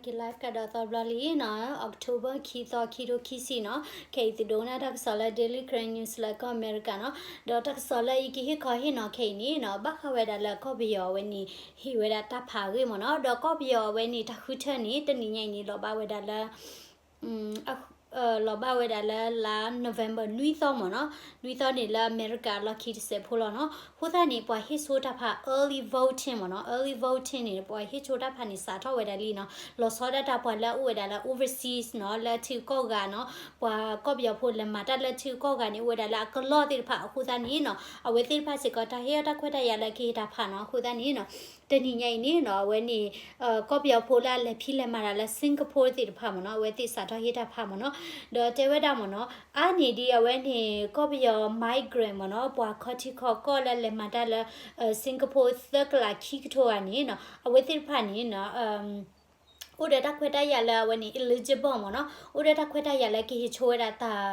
က့ၤ live ကဒီးသီတဘျီလံနီၤ, October ခံသီ ခံထိခံဆံနီၤ. ခဲအံၤသုဒိကနၣ်တၢ်ကစီၣ်လၢ Daily Karen News လၢကီၢ်အမဲရကၤနီၤ. ဒီးတၢ်ကစီၣ်လၢယကဟ့ၣ်ခီဟ့ၣ်နီၤ ခဲအံၤန့ၣ်နီၤ, ဘၣ်ဃးဝဲဒၣ်လၢကီၢ်ပယီၤအဝဲန့ၣ် ဟ့ၣ်ဝဲဒၣ်တၢ်ဖးအဂ့ၢ်မ့ၢ်နီၤ. ဒီးကီၢ်ပယီၤအဝဲန့ၣ် တၢ်ဃုထၢန့ၣ် တနံၤညါအံၤန့ၣ် လီၤဘၣ်ဝဲဒၣ်လၢ လီၤဘၣ်ဝဲဒၣ်လၢလါ November နွံသီမ့ၢ်နီၤ. နွံသီန့ၣ်လၢအမဲရကၤအလီၢ်ခံတစဲးဖိလီၤနီၤ. အဃိသတးန့ၣ် ပှၤဟ့ၣ်ဆိတၢ်ဖး early voting မ့ၢ်နီၤ. Early voting န့ၣ် ပှၤဟ့ၣ်ဆိတၢ်ဖးန့ၣ် စးထီၣ်ဝဲဒၣ်လံနီၤ. လီၤဆီဒၣ်တၢ်ပှၤလၢအအိၣ်ဝဲဒၣ်လၢ overseas နီၤ, လၢထံဂုၤကီၢ်ဂၤနီၤ, ပှၤကီၢ်ပယီၤဖိလဲၤမၤတၢ်လၢထံဂုၤကီၢ်ဂၤန့ၣ် အိၣ်ဝဲဒၣ်လၢအကလီၢ်သ့ၣ်တဖၣ်အဃိသတးန့ၣ်နီၤ, အဝဲသ့ၣ်တဖၣ်စ့ၢ်ကီး တၢ်ဟ့ၣ်အီၤတၢ်ခွဲးတၢ်ယာ်လၢကဟ့ၣ်တၢ်ဖးနီၤ. အဃိသတးန့ၣ်နီၤ, တနံၤညါအံၤန့ၣ်နီၤ, အဝဲန့ၣ် ကီၢ်ပယီၤဖိလၢအလဲၤဖံးလဲၤမၤတၢ်လၢ Singapore သ့ၣ်တဖၣ်မ့ၢ်နီၤ, အဝဲသ့ၣ်စးထီၣ်ဟ့ၣ်တၢ်ဖးမ့ၢ်နီၤ. ဒီးတဲဝဲဒၣ်မ့ၢ်နီၤ, အါန့ၢ်ဒံးအဝဲန့ၣ် ကီၢ်ပယီၤ migrant မ့ၢ်နီၤ, ပှၤခီထံခီကီၢ်လၢလဲၤမၤတၢ်လၢ Singapore သၢကလးခံကထိဂၤန့ၣ်နီၤ, အဝဲသ့ၣ်တဖၣ်န့ၣ်နီၤ အိၣ်ဒီးတၢ်ခွဲးတၢ်ယာ်လၢအဝဲန့ၣ် eligible မ့ၢ်နီၤ, အိၣ်ဒီးတၢ်ခွဲးတၢ်ယာ်လၢကဟ့ၣ်ဆိဝဲဒၣ်တၢ်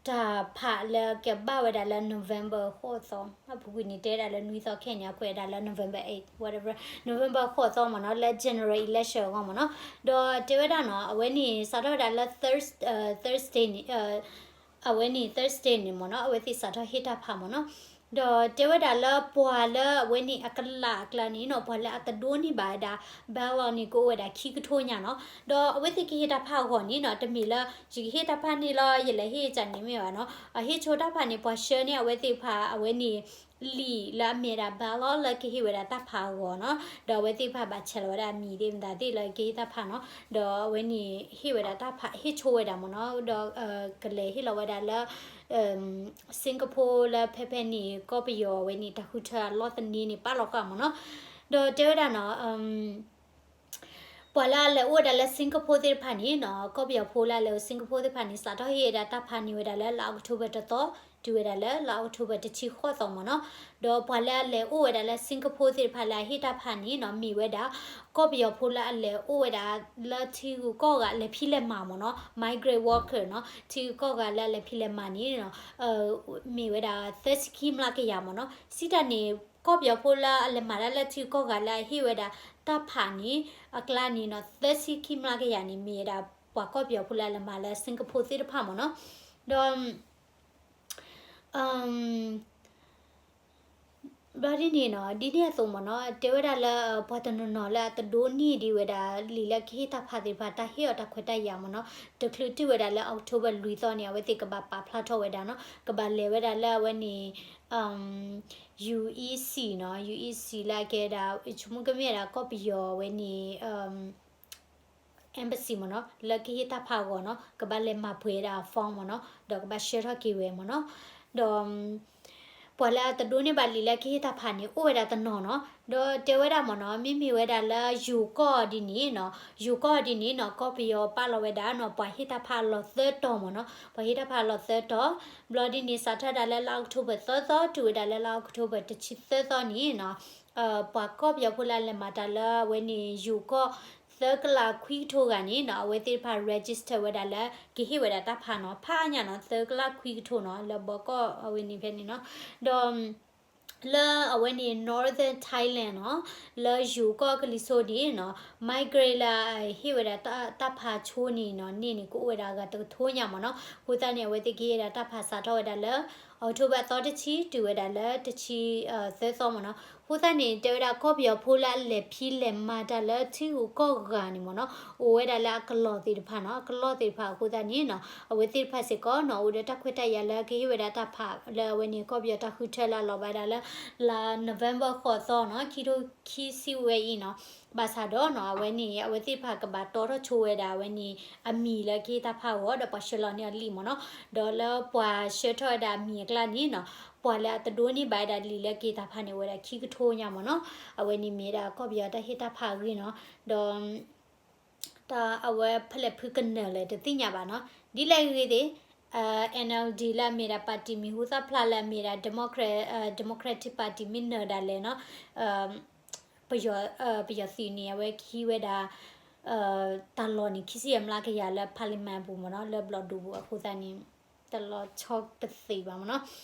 တၢ်ဖးလၢကဘၣ်ဝဲဒၣ်လၢ November ဃိးသီ, အပူၤကွံာ်န့ၣ်တဲဒၣ်လၢနွံသီခဲအံၤန့ၣ် အခွဲးဒၣ်လၢ November eight whatever, November ဃိးသီမ့ၢ်နီၤ, လၢ general election အဂီၢ်မ့ၢ်နီၤ. ဒီးတဲဝဲဒၣ်နီၤ, အဝဲန့ၣ်စးထီၣ်ဝဲဒၣ်လၢ Thurs- Thursday န့ၣ် အဝဲန့ၣ် Thursday န့ၣ်မ့ၢ်နီၤ, အဝဲသ့ၣ်စးထီၣ်ဟ့ၣ်တၢ်ဖးမ့ၢ်နီၤ. ဒီးတဲဝဲဒၣ်လၢပှၤလၢအဝဲန့ၣ်အကလးအကျါန့ၣ်နီၤ, ပှၤလၢအတဒိးန့ၢ်ဘၣ်ဝဲဒၣ် ballot န့ၣ် ကအိၣ်ဝဲဒၣ်ခံကထိညါနီၤ. ဒီးအဝဲသ့ၣ်ကဟ့ၣ်တၢ်ဖးအဂီၢ်န့ၣ်နီၤ, တမ့ၢ်လၢယကဟ့ၣ်တၢ်ဖးန့ၣ်လီၤ, ယလဲၤဟ့ၣ်ကန့ၣ်မ့ၢ်ဘၣ်နီၤ. အဟ့ၣ်ဆိတၢ်ဖးန့ၣ် ပှၤဆှၢန့ၢ်အဝဲသ့ၣ်တဖၣ် အဝဲန့ၣ် လံာ်လၢအမ့ၢ်ဒၣ် ballot လၢကဟ့ၣ်ဝဲဒၣ်တၢ်ဖးအဂီၢ်နီၤ. ဒီးအဝဲသ့ၣ်တဖၣ်ဘၣ်ဆဲးလီၤဝဲဒၣ်အမံၤသ့ၣ်မတၤသ့ၣ်လၢကဟ့ၣ်တၢ်ဖးနီၤ. ဒီးအဝဲန့ၣ်ဟ့ၣ်ဝဲဒၣ်တၢ်ဖး ဟ့ၣ်ဆိဝဲဒၣ်မ့ၢ်နီၤ. ဒီး ကလဲၤဟ့ၣ်လီၤဝဲဒၣ်လၢ Singapore လၢဖဲဖဲန့ၣ် ကီၢ်ပယီၤအဝဲန့ၣ် တၢ်ဃုထၢအလီၢ်သန့န့ၣ် ပာ်လီၤဃာ်မ့ၢ်နီၤ. ဒီးတဲဝဲဒၣ်နီၤ ပှၤလၢအလဲၤအိၣ်ဝဲဒၣ်လၢ Singapore သ့ၣ်တဖၣ်န့ၣ်နီၤ, ကီၢ်ပယီၤဖိလၢအလဲၤအိၣ် Singapore သ့ၣ်တဖၣ်န့ၣ် စးထီၣ်ဟ့ၣ်ဝဲဒၣ်တၢ်ဖးန့ၢ်ဝဲဒၣ်လၢလါ October တသီ, တုၤဝဲဒၣ်လၢလါ October တဆံဃိးသီမ့ၢ်နီၤ. ဒီးပှၤလၢအလဲၤအိၣ်ဝဲဒၣ်လၢ Singapore သ့ၣ်တဖၣ်လၢအဟ့ၣ်တၢ်ဖးန့ၣ်နီၤ, မ့ၢ်ဝဲဒၣ် ကီၢ်ပယီၤဖိလၢအလဲၤအိၣ်ဝဲဒၣ်လၢထံဂုၤကီၢ်ဂၤလဲၤဖံးလဲၤမၤမ့ၢ်နီၤ, migrant worker နီၤ, ထံဂုၤကီၢ်ဂၤလၢအလဲၤဖံးလဲၤမၤန့ၣ်နီၤ မ့ၢ်ဝဲဒၣ် သၢဆံခံမျးကယၤမ့ၢ်နီၤ. စံးတၢ်န့ၣ် ကီၢ်ပယီၤဖိလၢအလဲၤမၤတၢ်လၢထံဂုၤကီၢ်ဂၤလၢအဟ့ၣ်ဝဲဒၣ်တၢ်ဖးန့ၣ် အကျါန့ၣ်နီၤ သၢဆံခံမျးကယၤန့ၣ် မ့ၢ်ဝဲဒၣ်ပှၤကီၢ်ပယီၤဖိလၢအလဲၤမၤလၢ Singapore သ့ၣ်တဖၣ်မ့ၢ်နီၤ. ဒီး ဘျီဒ်န့ၣ်နီၤ, ဒ်န့ၣ်အသိးမ့ၢ်နီၤ, တဲဝဲဒၣ်လၢ ပှၤတနီၤနီၤလၢအတဒိးန့ၢ်ဒံးဝဲဒၣ် လံာ်လၢကဟ့ၣ်တၢ်ဖးသ့ၣ်တဖၣ် တၢ်ဟ့ၣ်အီၤတၢ်ခွဲးတၢ်ယာ်မ့ၢ်နီၤ, တချုးတုၤဝဲဒၣ်လၢ October လွံၢ်သီန့ၣ် အဝဲသ့ၣ်ကဘၣ်ပာ်ဖျါထီၣ်ဝဲဒၣ်နီၤ, ကဘၣ်လဲၤဝဲဒၣ်လၢအဝဲန့ၣ် UEC နီၤ, UEC လၢအကဲဒၣ် ဆိကမိၣ်ကမ့ၢ်ဝဲဒၣ်ကီၢ်ပယီၤအဝဲန့ၣ် embassy မ့ၢ်နီၤ, လၢကဟ့ၣ်တၢ်ဖးအဂီၢ်နီၤ, ကဘၣ်လဲၤမၤပှဲၤဝဲဒၣ် form မ့ၢ်နီၤ, ဒီးကဘၣ်ဆှၢထီၣ်က့ၤဝဲမ့ၢ်နီၤ. ဒီး ပှၤလၢအတဒိးန့ၢ်ဘၣ်လံာ်လၢကဟ့ၣ်တၢ်ဖးန့ၣ် အိၣ်ဝဲဒၣ်တနီၤနီၤ, ဒီးတဲဝဲဒၣ်မ့ၢ်နီၤ, မ့မ့ၢ်ဝဲဒၣ်လၢယိၤကီၢ်ဒ်န့ၣ်နီၤ, ယိၤကီၢ်ဒ်န့ၣ်နီၤ, ကီၢ်ပယီၤပာ်လီၤဝဲဒၣ်နီၤ, ပှၤဟ့ၣ်တၢ်ဖးအလီၢ်သၢတီၤမ့ၢ်နီၤ, ပှၤဟ့ၣ်တၢ်ဖးအလီၢ်သၢတီၤ, ဘျီဒ်န့ၣ် စးထီၣ်ဒၣ်လၢလါ October သၢသီ တုၤဝဲဒၣ်လၢလါ October တဆံသၢသီန့ၣ်နီၤ ပှၤကီၢ်ပယီၤဖိလၢအလဲၤမၤတၢ်လၢအဝဲန့ၣ် ယိၤကီၢ် သၢကလးခွံကထိဂၤန့ၣ်နီၤ, အဝဲသ့ၣ်တဖၣ် register ဝဲဒၣ်လၢ ကဟ့ၣ်ဝဲဒၣ်တၢ်ဖးနီၤ, ဖးညါနီၤ, သၢကလးခွံကထိနီၤ, လၢဘီကီၢ်အဝဲန့ၣ်ဖဲန့ၣ်နီၤ, ဒီး လၢအဝဲန့ၣ် Northern Thailand နီၤ, လၢယိၤကီၢ်ကလံၤစိးန့ၣ်နီၤ, migrant လၢအဟ့ၣ်ဝဲဒၣ်တၢ်ဖးဆိန့ၣ်နီၤ, န့ၢ်န့ၣ် ကအိၣ်ဝဲဒၣ်အဂၤတကထိညါမ့ၢ်နီၤ, အဃိသတးန့ၣ် အဝဲသ့ၣ်ကဟ့ၣ်ဝဲဒၣ်တၢ်ဖးစးထီၣ်ဝဲဒၣ်လၢ October အသီတဆံ တုၤဝဲဒၣ်လၢတဆံသၢသီမ့ၢ်နီၤ, အဃိသတးန့ၣ် တဲဝဲဒၣ်ကီၢ်ပယီၤဖိလၢအလဲၤဖံးလဲၤမၤတၢ်လၢထံဂုၤကီၢ်ဂၤန့ၣ်မ့ၢ်နီၤ, အိၣ်ဝဲဒၣ်လၢအကလီၢ်သ့ၣ်တဖၣ်နီၤ, အကလီၢ်သ့ၣ်တဖၣ်အဃိသတးန့ၣ်နီၤ, အဝဲသ့ၣ်တဖၣ်စ့ၢ်ကီးနီၤ, အိၣ်ဒီးတၢ်ခွဲးတၢ်ယာ်လၢကဟ့ၣ်ဝဲဒၣ်တၢ်ဖးလၢအဝဲန့ၣ် ကီၢ်ပယီၤတၢ်ဃုထၢလၢအလီၤဘၣ်ဒၣ်လၢ လါ November ဃိးသီနီၤ, ခံထိခံဆံဝဲအံၤနီၤ, ဘၣ်ဆၣ်ဒီးနီၤ, အဝဲန့ၣ် အဝဲသ့ၣ်တဖၣ်ကဘၣ်တီထီၣ်ဆိဝဲဒၣ် အဝဲန့ၣ် အမံၤလၢကဟ့ၣ်တၢ်ဖးအဂီၢ် ဒီးပှၤဆှၢလီၤန့ၢ်အီၤလံမ့ၢ်နီၤ, ဒီးလၢပှၤဆှၢထီၣ်ဝဲဒၣ်အမံၤအကျါန့ၣ်နီၤ, ပှၤလၢအတဒိးန့ၢ်ဘၣ်ဝဲဒၣ်လံာ်လၢကဟ့ၣ်တၢ်ဖးန့ၣ် အိၣ်ဝဲဒၣ်ခံကထိညါမ့ၢ်နီၤ, အဝဲန့ၣ်မ့ၢ်ဒၣ်ကီၢ်ပယီၤတၢ်ဟ့ၣ်တၢ်ဖးအဂ့ၢ်နီၤ, ဒီး တၢ်အဝဲဖဲလဲၣ်ဖုကနၢၤလဲၣ်တသ့ၣ်ညါဘၣ်နီၤ, ဒ်လဲၣ်ဂ့ၤဂ့ၤသ့ၣ် NLD လၢအမ့ၢ်ဒၣ် party မံၤဟူသၣ်ဖျါလၢအမ့ၢ်ဒၣ် Democrat, Democratic Party မ့ၢ်နၢၤဒၣ်လဲာ်နီၤ, ပယီၤ, ပယီၤသုးန့ၣ် အဝဲကဟံးဝဲဒၣ် တၢ်လီၢ်န့ၣ် ခံဆံယဲၢ်မျးကယၤလၢ parliament အပူၤမ့ၢ်နီၤ, လၢဘျီၣ်ဒိၣ်ပူၤအဃိသတးန့ၣ် တလီၤဆီတသ့ဘၣ်မ့ၢ်နီၤ.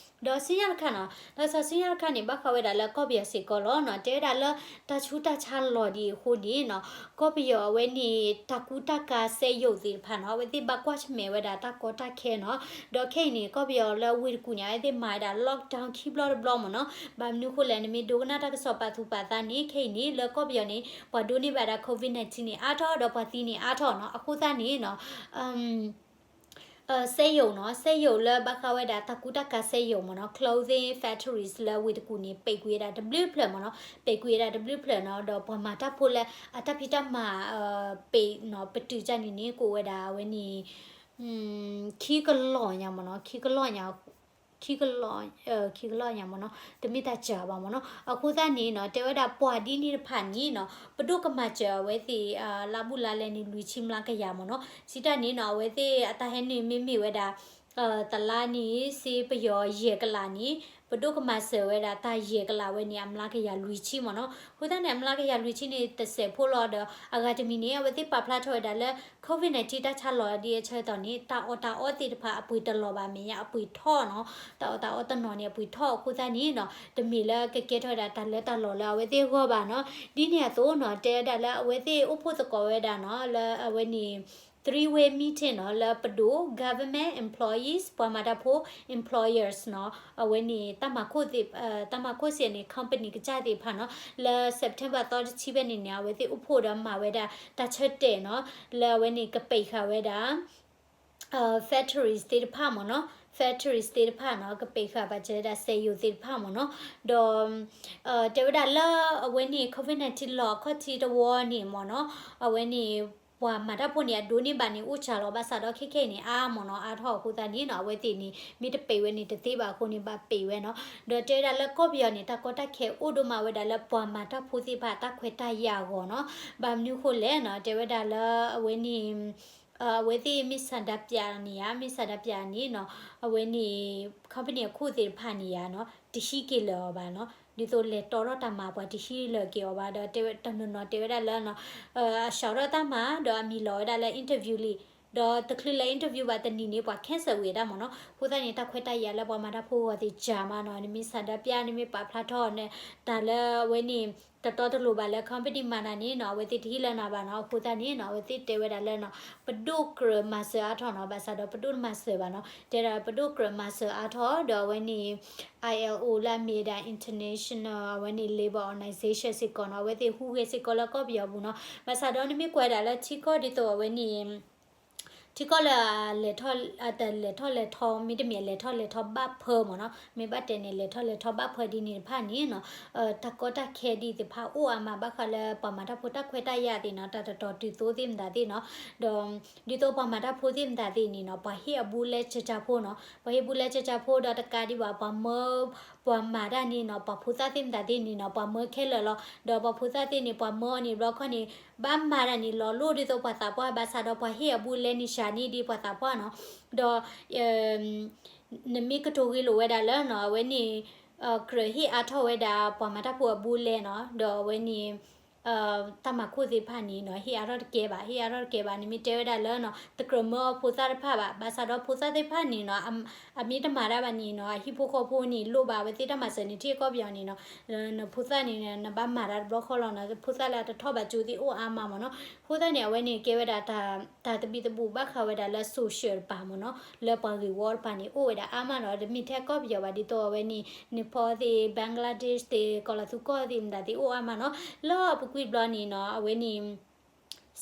ဒီးဆူညါတခါနီၤ, ဒီးဆူညါတခါန့ၣ် ဘၣ်ဃးဝဲဒၣ်လၢကီၢ်ပယီၤစ့ၢ်ကီးလီၤနီၤ, တဲဝဲဒၣ်လၢတၢ်ဆူးတၢ်ဆါလီၤဒံးအဃိန့ၣ်နီၤ, ကီၢ်ပယီၤအဝဲန့ၣ် တၢ်ကူတၢ်ကၤစက်ရုံသ့ၣ်တဖၣ်နီၤ, အဝဲသ့ၣ်ဘၣ်ကွၢ်ဆၢၣ်မဲာ်ဝဲဒၣ်တၢ်ကီတၢ်ခဲနီၤ. ဒီးခဲအံၤန့ၣ် ကီၢ်ပယီၤလၢဝ့ၢ်တကူၣ်န့ၣ် အဝဲသ့ၣ်မၤဝဲဒၣ် lockdown ခံဘျီတဘျီမ့ၢ်နီၤ. ဘၣ်မနုၤအဃိလဲၣ်, နမ့ၢ်ဒိကနၣ်တၢ်ကစီၣ်ပာ်သူၣ်ပာ်သးန့ၣ် ခဲအံၤန့ၣ် လၢကီၢ်ပယီၤန့ၣ် ပှၤဒိးန့ၢ်ဘၣ်ဒၣ် COVID nineteen န့ၣ် အါထီၣ် ဒီးပှၤသံန့ၣ်အါထီၣ်နီၤ. အဃိသတးန့ၣ်နီၤ စက်ရုံနီၤ, စက်ရုံလၢဘၣ်ဃးဝဲဒၣ်တၢ်ကူတၢ်ကၤစက်ရုံမ့ၢ်နီၤ, clothing factories လၢဝ့ၢ်တကူၣ်န့ၣ် ပိတ်ကွံာ်ဝဲဒၣ်တဘျုးဖျၢၣ်မ့ၢ်နီၤ, ပိတ်ကွံာ်ဝဲဒၣ်တဘျုးဖျၢၣ်နီၤ. ဒီးပှၤမၤတၢ်ဖိလၢအတၢ်ဖံးတၢ်မၤ ပိတ်နီၤ, ပတုာ်တၢ်န့ၣ်န့ၣ် ကအိၣ်ဝဲဒၣ်အဝဲန့ၣ် ခံကလီၢ်ညါမ့ၢ်နီၤ, ခံကလီၢ်ညါ ခံကလီၢ် ခံကလီၢ်ညါမ့ၢ်နီၤ, တမ့ၢ်တၢ်စှၤဘၣ်မ့ၢ်နီၤ. အဃိသတးန့ၣ်နီၤ, တဲဝဲဒၣ်ပှၤဒ်န့ၣ်တဖၣ်န့ၣ်နီၤ, ပဒိၣ်ကမၤစၢၤအဝဲသ့ၣ် လါဘူးလါလဲန့ၣ် လွံၢ်ဆံမျးကယၤမ့ၢ်နီၤ. စံးတၢ်န့ၣ်နီၤ, အဝဲသ့ၣ်အတၢ်ဟဲနုာ်မ့မ့ၢ်ဝဲဒၣ် တလါန့ၣ် စ့ပယီၤယဲၢ်ကလးန့ၣ် ပဒိၣ်ကမၤစၢၤဝဲဒၣ်တၢ်ယဲၢ်ကလးဝဲန့ၣ် အမျးကယၤလွံၢ်ဆံမ့ၢ်နီၤ. အဃိသတးန့ၣ် အမျးကယၤလွံၢ်ဆံန့ၣ် တစဲးဖိလီၤဒီး အဂၤတမံၤန့ၣ် အဝဲသ့ၣ်ပာ်ဖျါထီၣ်ဝဲဒၣ်လၢ COVID nineteen တၢ်ဆါလီၤဒ်အဆၢကတီၢ်န့ၣ် တၢ်အီၣ်တၢ်အီသ့ၣ်တဖၣ်အပှ့ၤတလီၤဘၣ် မဲာ်ညါအပှ့ၤထီၣ်နီၤ, တၢ်အီၣ်တၢ်အီတနီၤန့ၣ် အပှ့ၤထီၣ်အဃိသတးန့ၣ်နီၤ, တမ့ၢ်လၢကကဲထီၣ်ဝဲဒၣ်တၢ်လၢတၢ်လီၢ်လၢအဝဲသ့ၣ်အဂီၢ်ဘၣ်နီၤ. ဒ်န့ၣ်အသိးနီၤ, တဲဝဲဒၣ်လၢအဝဲသ့ၣ်အိၣ်ဖှိၣ်သကိးဝဲဒၣ်နီၤ, လၢအဝဲန့ၣ် three way meeting နီၤ, လၢပဒိၣ် government employees ပှၤမၤတၢ်ဖိ employers နီၤ, အဝဲန့ၣ် တၢ်မၤခိၣ်စ့ၢ်န့ၣ် company ကစၢ်သ့ၣ်တဖၣ်နီၤ, လၢ September သီတဆံဖဲန့ၣ်န့ၣ် အဝဲသ့ၣ်အိၣ်ဖှိၣ်ဒီးမၤဝဲဒၣ်တၢ်ဆၢတဲာ်နီၤ, လၢအဝဲန့ၣ်ကပိတ်ဃာ်ဝဲဒၣ် factories သ့ၣ်တဖၣ်မ့ၢ်နီၤ, factories သ့ၣ်တဖၣ်နီၤ, ကပိတ်ဃာ်ဘၣ်စၢၤဝဲဒၣ်စက်ရုံသ့ၣ်တဖၣ်မ့ၢ်နီၤ. ဒီး တဲဝဲဒၣ်လၢအဝဲန့ၣ် COVID nineteen လီၤအခီၣ်ထံးတဝီန့ၣ်မ့ၢ်နီၤ, အဝဲန့ၣ် ပှၤမၤတၢ်ဖိန့ၣ် အဒိးန့ၢ်ဘၣ်န့ၣ် အိၣ်စှၤလီၤ, ဘၣ်ဆၣ်ဒီးခဲခဲအံၤန့ၣ် အါမ့ၢ်နီၤ, အါထီၣ်အဃိသတးန့ၣ်နီၤ, အဝဲသ့ၣ်န့ၣ် မ့ၢ်တပိတ်ဝဲန့ၣ်တသ့ဘၣ်အဃိန့ၣ် ဘၣ်ပိတ်ဝဲနီၤ. ဒီးတဲဝဲဒၣ်လၢကီၢ်ပယီၤန့ၣ် တၢ်ကီတၢ်ခဲအိၣ်ဒိၣ်မးဝဲဒၣ်လၢပှၤမၤတၢ်ဖိသ့ၣ်တဖၣ်တၢ်ခွဲးတၢ်ယာ်အဂီၢ်နီၤ. ဘၣ်မနုၤအဃိလဲၣ်နီၤ, တဲဝဲဒၣ်လၢအဝဲန့ၣ် အဝဲသ့ၣ်မ့ၢ်ဆန္ဒပြန့ၣ်ဧါ, မ့ၢ်ဆန္ဒပြန့ၣ်နီၤ, အဝဲန့ၣ် company အခိၣ်သ့ၣ်တဖၣ်န့ၣ်ဧါနီၤ, တဟံးက့ၤလၢၤအီၤဘၣ်နီၤ, ဒ်သိးလဲၤတီထီၣ်တၢ်မၤ ပှၤတဟံးလၢၤက့ၤအီၤဘၣ်. ဒီးတဲဝဲတနီၤနီၤ တဲဝဲဒၣ်လၢနီၤ, အစှၤထီၣ်တၢ်မၤ ဒီးအမံၤလီၤဝဲဒၣ်လၢ interview လံ, ဒီးတချုးလဲၤ interview ဘၣ်တနံၤန့ၣ် ပှၤ cancel ဝံၤတၢ်မ့ၢ်နီၤ. အဃိသတးန့ၣ် တၢ်ခွဲးတၢ်ယာ်လၢပှၤမၤတၢ်ဖိအဂီၢ်သ့ၣ်စှၤမးနီၤ, နမ့ၢ်ဆန္ဒပြ နမ့ၢ်ပာ်ဖျါထီၣ်န့ၣ် တၢ်လၢအဝဲန့ၣ် တတီတလိၤဘၣ်လၢ company မၤနၤန့ၣ်နီၤ, အဝဲသ့ၣ်တဟံးလၢနၤဘၣ်နီၤ. အဃိသတးန့ၣ်နီၤ, အဝဲသ့ၣ်တဲဝဲဒၣ်လၢနီၤ, ပဒိၣ်ကြၢးမၤစၢၤအါထီၣ်နီၤ, ဘၣ်ဆၣ်ဒီးပဒိၣ်တမၤစၢၤဘၣ်နီၤ, တဲဒၣ်ပဒိၣ်ကြၢးမၤစၢၤအါထီၣ် ဒီးအဝဲန့ၣ် ILO လၢအမ့ၢ်ဒၣ် international အဝဲန့ၣ် labor organization စ့ၢ်ကီးနီၤ, အဝဲသ့ၣ်ဟူးဂဲၤစ့ၢ်ကီးလၢကီၢ်ပယီၤပူၤနီၤ. ဘၣ်ဆၣ်ဒီးနမ့ၢ်ကွၢ်ဒၣ်လၢထံကီၢ်ဒ်သိးအဝဲန့ၣ် ထံကီၢ်လၢ လဲၤထီၣ်လဲၤထီၣ်လဲၤထီၣ် မ့တမ့ၢ်လဲၤထီၣ်လဲၤထီၣ်ဘၣ်ဖၢမ့ၢ်နီၤ, မ့ၢ်ဘၣ်တဲန့ၣ် လဲၤထီၣ်လဲၤထီၣ်ဘၣ်ဖၢဒ်န့ၣ်တဖၣ်န့ၣ်နီၤ, တၢ်ကီတၢ်ခဲဒ်သ့ၣ်တဖၣ်အိၣ်အါမး ဘၣ်ဃးလၢပှၤမၤတၢ်ဖိတၢ်ခွဲးတၢ်ယာ်သ့ၣ်နီၤ, တၢ်တတီၤတုၤသိသ့ၣ်မတၤသ့ၣ်နီၤ, ဒီး ဒ်သိးပှၤမၤတၢ်ဖိသ့ၣ်မတၤသ့ၣ်န့ၣ်နီၤ, ပှၤဟ့ၣ်အဘူးလဲကၢကၢဖိနီၤ, ပှၤဟ့ၣ်ဘူးလဲကၢကၢဖိဒီးတကးဒံးဘၣ် ပှၤမၢ ပှၤမၤတၢ်န့ၣ်နီၤ, ပှၤဖိသၣ်သ့ၣ်မတၤသ့ၣ်န့ၣ်နီၤ, ပှၤမၢခဲလၢာ်လီၤ. ဒီးပှၤဖိသၣ်သ့ၣ်န့ၣ် ပှၤမၢအီၤန့ၣ် ဘျီခီန့ၣ် ဘၣ်မၤတၢ်န့ၣ် လီၤလိၢ်ဒ်သိးပှၤသးပှၢ် ဘၣ်ဆၣ်ဒီးပှၤဟ့ၣ်အဘူးလဲန့ၣ် စှၤန့ၢ်ဒံးပှၤသးပှၢ်နီၤ, ဒီး နမ့ၢ်ကတိၤဂ့ၤလိာ်ဝဲဒၣ်လၢနီၤ, အဝဲန့ၣ် ကြၢးဟ့ၣ်အါထီၣ်ဝဲဒၣ် ပှၤမၤတၢ်ဖိအဘူးလဲနီၤ, ဒီးအဝဲန့ၣ် တၢ်မၤခိၣ်သ့ၣ်တဖၣ်န့ၣ်နီၤ, ဟ့ၣ်အါထီၣ်တကဲဘၣ်, ဟ့ၣ်အါထီၣ်တကဲဘၣ်, နမ့ၢ်တဲဝဲဒၣ်လၢနီၤ, တကြၢးမၢအီၤဖိသၣ်တဖၣ်ဘၣ်, ဘၣ်ဆၣ်ဒီးဖိသၣ်သ့ၣ်တဖၣ်န့ၣ်နီၤ, အမ့ၢ်တမၤတၢ်ဘၣ်န့ၣ်နီၤ, အဟံၣ်ဖိဃီဖိန့ၣ် လိၣ်ဘၣ်အဝဲသ့ၣ်တၢ်မၤစၢၤန့ၣ် ထံၣ်ကီၢ်ပယီၤန့ၣ်နီၤ, နဖိသၣ်န့ၣ် နဘၣ်မၤတၢ်တဘျီဃီလီၤနီၤ, ဖိသၣ်လၢအတထီၣ်ဘၣ်ကၠိသ့ၣ်အိၣ်အါမးမ့ၢ်နီၤ, အဃိသတးန့ၣ် အဝဲန့ၣ်ကဲဝဲဒၣ် တၢ်သဘံၣ်သဘုၣ်ဘၣ်ဃးဝဲဒၣ်လၢ social တပၤမ့ၢ်နီၤ, လၢပှၤဂ့ၢ်ဝီတပၤန့ၣ် အိၣ်ဝဲဒၣ်အါမးနီၤ, တမ့ၢ်ထဲကီၢ်ပယီၤဘၣ်, ဒ်သိးအဝဲန့ၣ် Nepal သ့ၣ် Bangladesh သ့ၣ် ကီၤလၤသူကီၢ်သ့ၣ်မတၤသ့ၣ်အိၣ်အါမးနီၤ, လၢအပူၤကွံာ်ဘျီန့ၣ်နီၤ, အဝဲန့ၣ်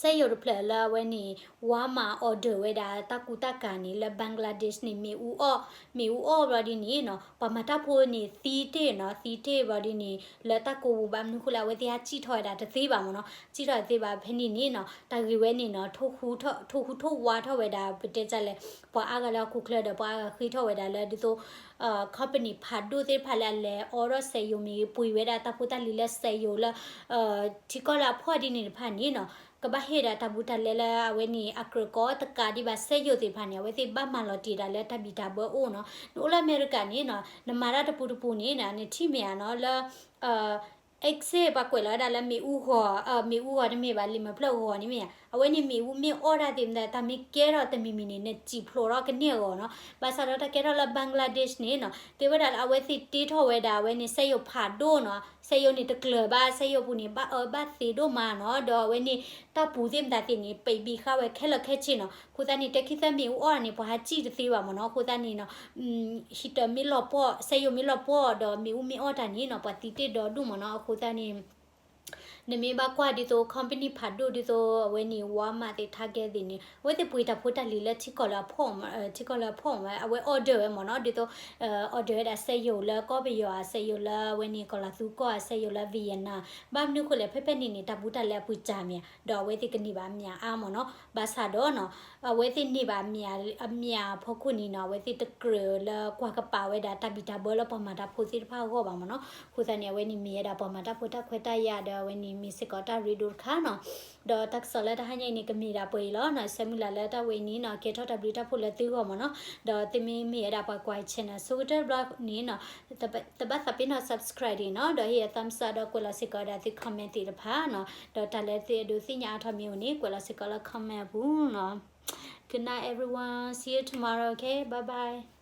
စက်ရုံတဖျၢၣ်လၢအဝဲန့ၣ် Walmart order ဝဲဒၣ်တၢ်ကူတၢ်ကၤန့ၣ် လၢ Bangladesh န့ၣ် မ့ၣ်အူအီၣ်, မ့ၣ်အူအီၣ်ဘျီဒ်န့ၣ်နီၤ, ပှၤမၤတၢ်ဖိန့ၣ်သံတ့ၢ်နီၤ, သံတ့ၢ်ဘျီဒ်န့ၣ် လၢတၢ်ကိးပူၤဘၣ်မနုၤဃိလဲၣ်, အဝဲသ့ၣ်ဟးစံၣ်ထီၣ်ဝဲဒၣ်တသ့ဘၣ်မ့ၢ်နီၤ, စံၣ်ထီၣ်တသ့ဘၣ်ဖဲန့ၣ်န့ၣ်နီၤ, တၢ်ဂ့ၢ်ဝဲန့ၣ်နီၤ, ထိၣ်ဟူးထိၣ်ဝါထီၣ်ဝဲဒၣ် ပတဲတၢ်လဲၣ်, ပှၤအါဂၤလၢဟီၣ်ခိၣ်ချၢဒီး ပှၤအါဂၤဃ့ထီၣ်ဝဲဒၣ်လၢဒ်သိး company ဖးဒိၣ်သ့ၣ်တဖၣ်လၢအလဲၤအိးထီၣ်စက်ရုံမ့ၢ်ဂ့ၤ, ပှ့ၤဝဲဒၣ်တၢ်ဖိတၢ်လံၤလၢစက်ရုံလၢ ထံကီၢ်လၢအဖှီၣ်ဒ်န့ၣ်တဖၣ်န့ၣ်နီၤ, ကဘၣ်ဟ့ၣ်ဒၣ်တၢ်ဘူးတၢ်လဲလၢအဝဲန့ၣ် အကြၢးကီတကးဒံးဘၣ် စက်ရုံသ့ၣ်တဖၣ်န့ၣ် အဝဲသ့ၣ်ဘၣ်မၤလီၤတံၢ်ဒၣ်လၢတၢ်ဘံၣ်တၢ်ဘၢအိၣ်နီၤ, နအိၣ်လၢအမဲရကၤန့ၣ်နီၤ, နမၤတၢ်တပူၤတပူၤန့ၣ် နထံၣ်မ့ၢ်ဧါနီၤ, လၢ exit ပှၤကွဲးလီၤဝဲဒၣ်လၢမ့ၣ်အူဂီၤ, မ့ၣ်အူဂီၤတမ့ၢ်ဘၣ်, လံာ်မဲာ်ဖျၢၣ်ဂီၤန့ၣ်မ့ၢ်ဧါ အဝဲန့ၣ်မ့ၣ်အူမ့ၢ်အီၣ်တၢ်သ့ၣ်မတၤ တၢ်မ့ၢ်ကဲထီၣ်တမံၤမံၤန့ၣ် နစံာ်ဖျိးထီၣ်ကန့ၢ်အဂီၢ်နီၤ. ဘၣ်ဆၣ်ဒီးတၢ်ကဲထီၣ်လၢ Bangladesh န့ၣ်နီၤ သ့ဝဲဒၣ်လၢအဝဲသ့ၣ်တ့ထီၣ်ဝဲဒၣ်အဝဲန့ၣ် စက်ရုံဖးဒိၣ်နီၤ. စက်ရုံန့ၣ်တကျၢၤဘၣ်, စက်ရုံပူၤန့ၣ် ဘၣ်အၢဘၣ်သီဒိၣ်မးနီၤ. ဒီးအဝဲန့ၣ် တၢ်ပူၤသ့ၣ်မတၤသ့ၣ်န့ၣ် ပိတ်ပြီးဃာ်ဝဲခဲလၢာ်ခဲဆ့နီၤ. အဃိသတးန့ၣ် တၢ်ခံသၢမ့ၣ်အူအီၣ်န့ၣ် ပှၤဟးစံၣ်တသ့ဘၣ်မ့ၢ်နီၤ. အဃိသတးန့ၣ်နီၤ ဟံၣ်တၢ်မ့ၢ်လီၤပှီၢ်, စက်ရုံမ့ၢ်လီၤပှီၢ် ဒီးမ့ၣ်အူမ့ၢ်အီၣ်တၢ်န့ၣ်နီၤ ပှၤသံတ့ၢ်ဒီဒူၣ်မ့ၢ်နီၤ. အဃိသတးန့ၣ် နမ့ၢ်ဘၣ်ကွၢ်ဒ်သိး company ဖးဒိၣ် ဒ်သိးအဝဲန့ၣ် Walmart သ့ၣ် Target သ့ၣ်န့ၣ် အဝဲသ့ၣ်ပှ့ၤတၢ်ဖိတၢ်လံၤလၢထံကီၢ်လၢအဖှီၣ်, ထံကီၢ်လၢအဖှီၣ်ဝဲ, အဝဲ order ဝဲမ့ၢ်နီၤ. ဒ်သိး order ဝဲဒၣ်စက်ရုံလၢကီၢ်ပယီၤဧါ, စက်ရုံလၢအဝဲန့ၣ်ကီၤလၤသူကီၢ်ဧါ, စက်ရုံလၢ Vietnam. ဘၣ်မနုၤအဃိလဲၣ်, ဖဲဖဲန့ၣ်န့ၣ် တၢ်ဘူးတၢ်လဲအပှ့ၤစှၤမ့ၢ်ဧါ, ဒီးအဝဲသ့ၣ်ကန့ၢ်ဘၣ်အမျးအါမ့ၢ်နီၤ. ဘၣ်ဆၣ်ဒီးနီၤ အဝဲသ့ၣ်န့ၢ်ဘၣ်အမျးအါဖီခိၣ်န့ၣ်နီၤ အဝဲသ့ၣ်တကြၢးလၢကွၢ်ကပာ်ဝဲဒၣ်တၢ်ဘံၣ်တၢ်ဘၢလၢပှၤမၤတၢ်ဖိသ့ၣ်တဖၣ်အဂီၢ်ဘၣ်မ့ၢ်နီၤ. အဃိသတးန့ၣ် အဝဲန့ၣ်မ့ၢ်ဝဲဒၣ်ပှၤမၤတၢ်ဖိတၢ်ခွဲးတၢ်ယာ်ဒီး အဝဲန့ၣ်မ့ၢ်စ့ၢ်ကီးတၢ်ရ့ဒိၣ်တခါနီၤ. ဒီးတၢ်ကစီၣ်လၢတဟါညါအံၤန့ၣ် ကမ့ၢ်ဒၣ်ပှဲၤအံၤလီၤနီၤ. ဆၢမုၢ်လၢ်လၢတၢ်ဝဲအံၤန့ၣ်နီၤ ကဲထီၣ်တၢ်ဘျုးတၢ်ဖှိၣ်လၢသုဂီၢ်မ့ၢ်နီၤ. ဒီးသုမ့ၢ်မ့ၢ်ဝဲဒၣ်ပှၤကွၢ် channel ဆိကတၢၢ်တဘျီန့ၣ်နီၤ တဘၣ်သးပ့ၤနီၣ် subscribe ဒံးနီၤ. ဒီးဟ့ၣ်ယၤ thumbs up ဒီးကွဲးလီၤစ့ၢ်ကီးဝဲဒၣ်သု comment သ့ၣ်တဖၣ်နီၤ. ဒီးတၢ်လၢသုအဲၣ်ဒိးသ့ၣ်ညါအါထီၣ်မ့ၢ်အိၣ်န့ၣ် ကွဲးလီၤစ့ၢ်ကီးလၢ comment အပူၤနီၤ. Good night everyone, see you tomorrow, okay, bye bye.